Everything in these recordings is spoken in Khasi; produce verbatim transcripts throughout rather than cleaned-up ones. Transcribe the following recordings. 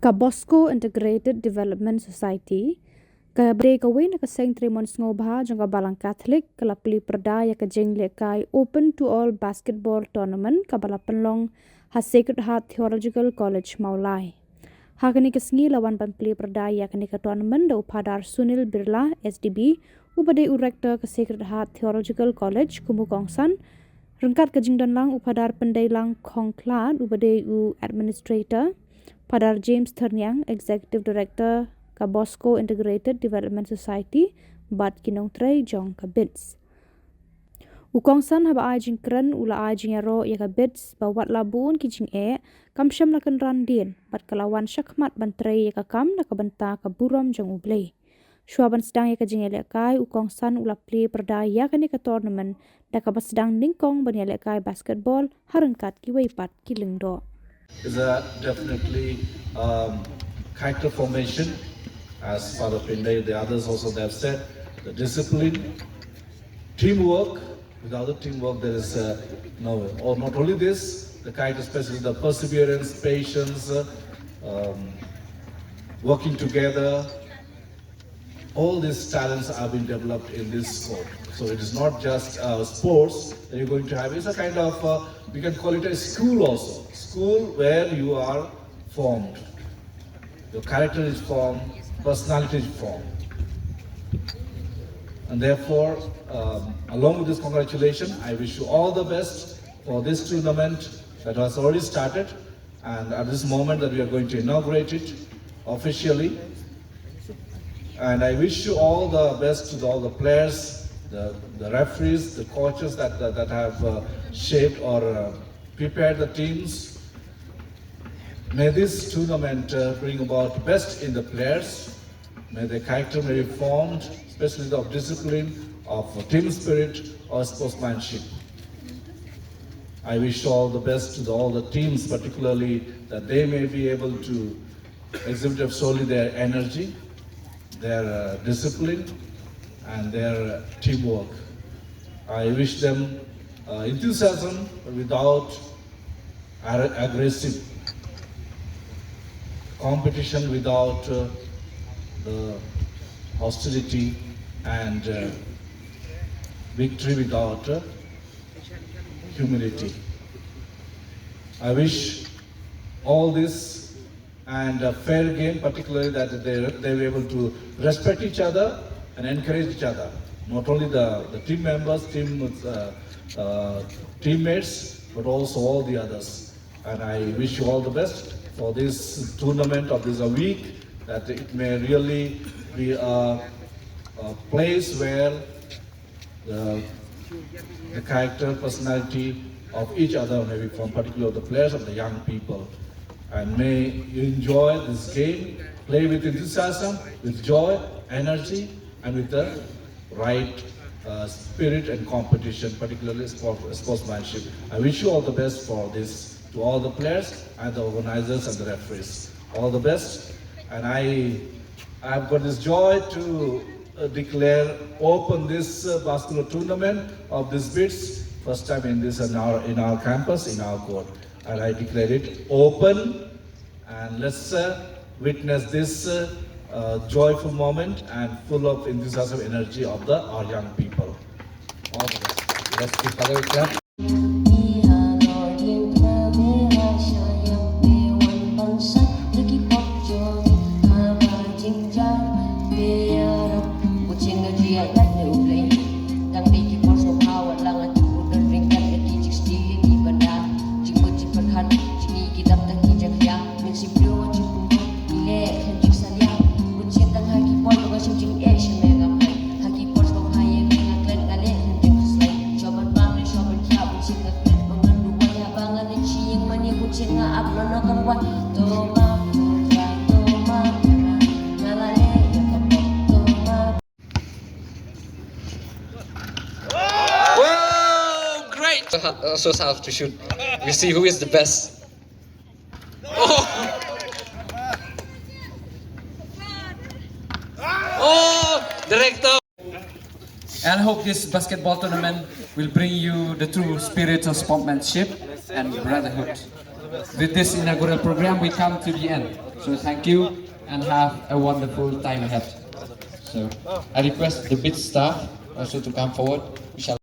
Ka Bosco Integrated Development Society, kaba dei kawei na ka seng trei mon sngewbha jong ka Balang Katholik, ka la plie pyrda ïa ka jinglehkai Open to All Basketball Tournament kaba la pynlong ha Sacred Heart Theological College, Mawlai. Ha kane ka sngi la wan ban plie pyrda ïa kane ka tournament da u Phadar Sunil Birla, S D B, uba dei u Rector ka Sacred Heart Theological College, kum u kongsan, ryngkat ka jingdon lang u Phadar Pyndeilang Khongkhlad, uba dei u Administrator, Phadar James Thyrniang, Executive Director ka Bosco Integrated Development Society, bad ki nongtrei jong ka BIDS. U kongsan haba ai jingkren u la ai jingïaroh ïa ka BIDS ba wat la bun ki jingeh, kam shym la kynran dien, bad ka la wan shakhmat ban trei ïa ka kam na ka bynta ka burom jong U Blei. Shuwa ban sdang ïa ka jingïalehkai, u kongsan u la plie pyrda ïa kane ka tournament da kaba sdang nyngkong ban ïalehkai basketball ha ryngkat kiwei pat ki lyngdoh. Is a definitely um, character formation, as Father Pyndei, the others also they have said, the discipline, teamwork. Without the teamwork, there is uh, no way. Or not only this, the character, especially the perseverance, patience, uh, um, working together, all these talents are being developed in this sport. So it is not just uh, sports that you're going to have. It's a kind of, uh, we can call it a school also. School where you are formed. Your character is formed, personality is formed. And therefore, um, along with this congratulations, I wish you all the best for this tournament that has already started. And at this moment that we are going to inaugurate it officially. And I wish you all the best to all the players, the, the referees, the coaches that, that, that have uh, shaped or uh, prepared the teams. May this tournament uh, bring about best in the players. May the character may be formed, especially of discipline, of team spirit, or sportsmanship. I wish all the best to the, all the teams, particularly that they may be able to exhibit solely their energy, their uh, discipline, and their uh, teamwork. I wish them uh, enthusiasm without aggressive competition without uh, the hostility and uh, victory without uh, humility. I wish all this and a fair game, particularly that they, they were able to respect each other and encourage each other. Not only the, the team members, team uh, uh, teammates, but also all the others. And I wish you all the best for this tournament of this a week, that it may really be a, a place where the, the character, personality of each other may be formed, particularly of the players, of the young people. And may you enjoy this game, play with enthusiasm, with joy, energy, and with the right uh, spirit and competition, particularly sport, sportsmanship. I wish you all the best for this to all the players and the organizers and the referees. All the best. And I, I've got this joy to uh, declare open this uh, basketball tournament of this bids first time in this in our in our campus in our court, and I declare it open. And let's uh, witness this uh, uh, joyful moment and full of enthusiasm energy of the our young people. All the best. Let's give Father a clap. Whoa, great! So, uh, so tough to shoot. We see who is the best. Oh! Oh! Director! And I hope this basketball tournament will bring you the true spirit of sportsmanship and brotherhood. With this inaugural program, we come to the end. So thank you and have a wonderful time ahead. So I request the BIDS staff also to come forward. We shall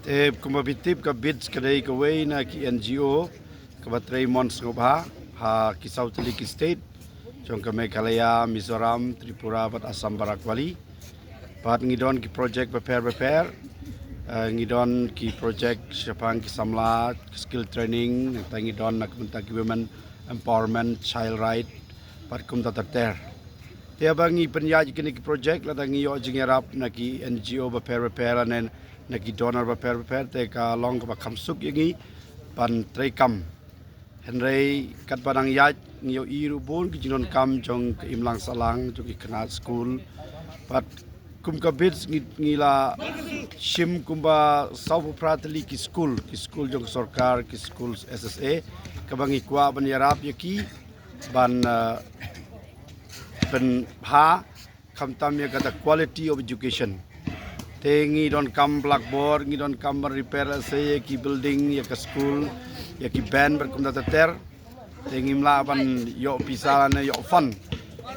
Te kumba phi tip, ka BIDS ka dei kawei na ki N G O kaba trei mon sngewbha ha ki saw tylli ki state jong ka Meghalaya, Mizoram, Tripura bad Assam Barak Valley. Bad ngi don ki project bapher bapher. Eh, ngi don ki project shaphang ki samla, skill training, nangta ngi don na ka bynta ki women empowerment, child right bad kumta ter ter. Te haba ngi pynïaid kine ki project, lada ngi ïoh jingïarap na ki N G O bapher bapher lane na ki donor bapher bapher, te ka long kaba kham suk ïa ngi ban trei kam. Hynrei katba nang ïaid ngi ïohi ruh bun ki jingdonkam jong ka imlang sahlang, jong ki khynnah skul. Bad kum ka BIDS ngi, ngi la shim kumba sawphew phra tylli ki skul, ki skul jong ka sorkar, ki skul S S A, kaba ngi kwah ban ïarap ïa ki ban, eh, pynbha khamtam ïa kata quality of education. Te ngi donkam blackboard, ngi donkam ban repair lehse ïa ki building, ïa ka skul, ïa ki bench bad kumta ter ter. Te ngim lah ban ïoh pisa lane ïoh fund.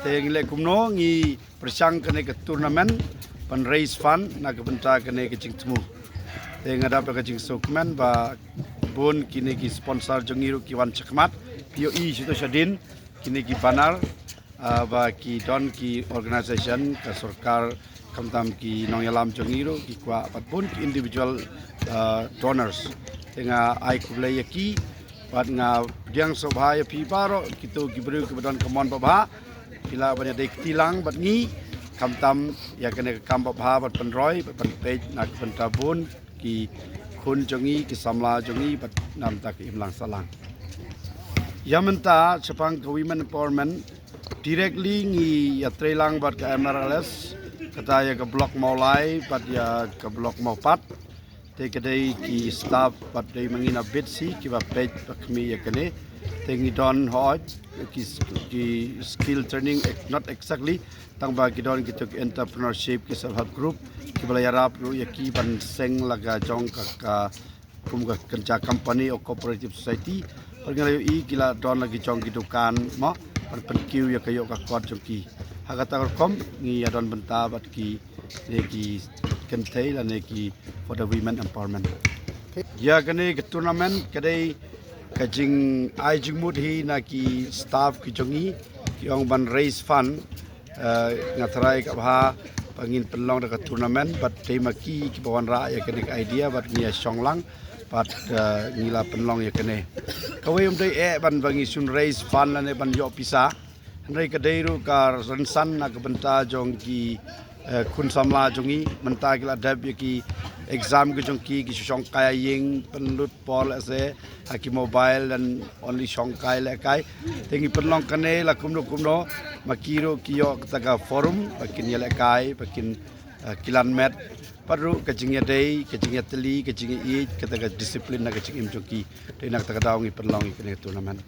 Te ngi leh kumno, ngi pyrshang kane ka tournament ban raise fund na ka bynta kane ka jingthmu. Te nga dap ïa ka jingsngewkmen ba bun kine ki sponsor jong ngi ruh ki wan shakhmat. Phi ïohi shito shadien kine ki banner, ah, ba ki don ki organisation, ka sorkar, khamtam ki nongïalam jong ngi ruh ki kwah, bad bun ki individual, ah, donors. Te nga ai khublei ïa ki bad nga pdiang sngewbha ïa phi baroh kito ki briew kiba don ka mon babha, phi lah ban ïadei kti lang bad ngi khamtam ïa kane ka kam babha ban pynroi bad ban peit na ka bynta bun ki khun jong ngi, ki samla jong ngi bad na ka bynta ka imlang sahlang. Ïa mynta shaphang ka women empowerment, directly ngi ïatrei lang bad ka M R L S, kata ïa ka block Mawlai bad ïa ka block Mawpat. Te ka dei ki staff bad dei ma ngi na BIDS hi kiba peit bad khmih ïa kane. Te ngi don hooid ki, ki skill training, ex-, not exactly, tangba ki don kito ki entrepreneurship, ki self help group, kiba la ïarap ruh ïa ki ban seng la ka jong ka, ka kum ka kynja company or cooperative society. Bad nga la ïohi ki la don la ki jong ki dukan mo, ban pynkiew ïa ka ïoh ka kot jong ki. Ha kata ka rukom ngi ïa don bynta bad kine ki kynthei lane ki for the women empowerment. Ïa kane ka tournament ka dei ka jingai jingmut hi na ki staff ki jong ngi, ki ong ban raise fund. Eh, nga tharai ka bha ba ngin pynlong da ka tournament bad dei ma ki kiba wanrah ïa kane ka idea bad ngi ïa shong lang bad, eh, ngi la pynlong ïa kane. Kawei ym dei eh ban ba ngi shun raise fund lane ban ïoh pisa. Hynrei ka dei ruh ka rynsan na ka bynta jong ki, eh, khun samla jong ngi, mynta ki la dep ïa ki exam ki jong ki, ki shu shongkai ïing, pynlut por lehse ha ki mobile, dan only shongkai lehkai. Te ngi pynlong kane la kumno kumno, ma ki ruh ki ïoh kata ka forum ba kin ïalehkai, ba kin, eh, kilan met, pat ruh ka jingïadei, ka jingïatylli, ka jingïaieit, kata ka discipline na ka jingim jong ki. Te na kata ka daw ngi pynlong ïa kane ka tournament.